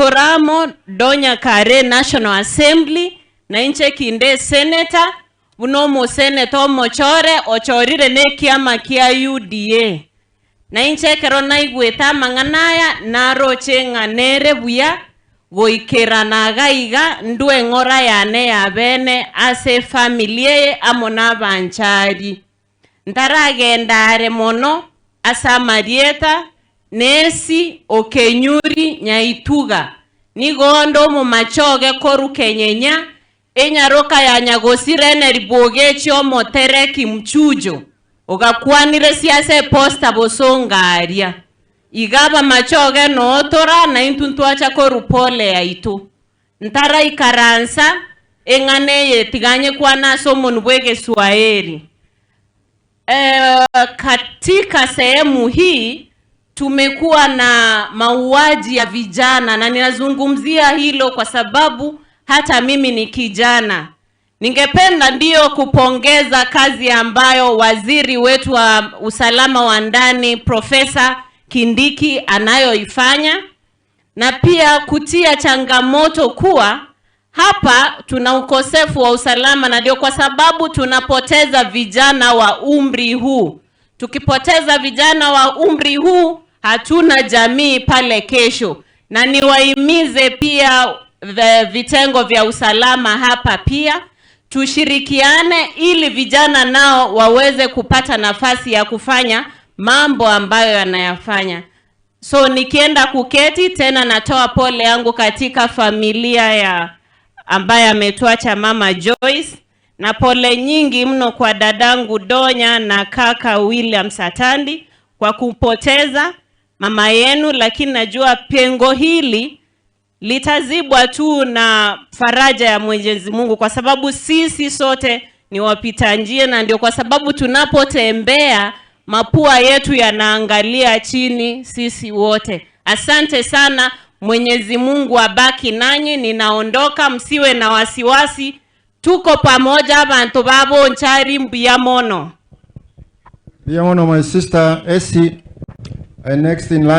Toramo Donya Kare National Assembly na inche kinde senator buno omoseneta omochore ochorire na ekiama kia UDA. Na inche ekero naigwete amang'ana aya naroche ng'a nere buya goikerana iga iga ndwe eng'ora yane ya bene ase efamily eye amo na abanchari. Ntaragenda are mono ase amarieta Nesi Okenyuri Nyaituga nigo onde omomachoge koru Kenyenya enyaroka ya Nyagosira Henry Bogechi omotereki mchujo ogakwanire siasa eposta bosongaria iga abamachoge nootora na intwe ntwacha koru pole yaito ntaraikaransa eng'ana eye tiganye kwana ase omonu bwa Egeswahili. Katika sehemu hii tumekuwa na mauaji ya vijana, na ninazungumzia hilo kwa sababu hata mimi ni kijana. Ningependa ndiyo kupongeza kazi ambayo waziri wetu wa usalama wa ndani Profesa Kindiki anayoifanya, na pia kutia changamoto kuwa hapa tuna ukosefu wa usalama, na ndio kwa sababu tunapoteza vijana wa umri huu. Tukipoteza vijana wa umri huu, hatuna jamii pale kesho. Na niwahimize pia vitengo vya usalama hapa pia tushirikiane ili vijana nao waweze kupata nafasi ya kufanya mambo ambayo yanayafanya. So nikienda kuketi tena, natoa pole yangu katika familia ya ambaye ametuacha Mama Joyce, na pole nyingi mno kwa dadangu Donya na kaka William Satandi kwa kupoteza mama yenu, lakini najua pengo hili litazibwa tu na faraja ya Mwenyezi Mungu, kwa sababu sisi sote ni wapita njia, na ndio kwa sababu tunapotembea mapua yetu yanaangalia chini sisi wote. Asante sana. Mwenyezi Mungu abaki nanyi. Ninaondoka, msiwe na wasiwasi, tuko pamoja bantu babonchari mbuya mono. Mbuya mono, my sister Essie. And next in line.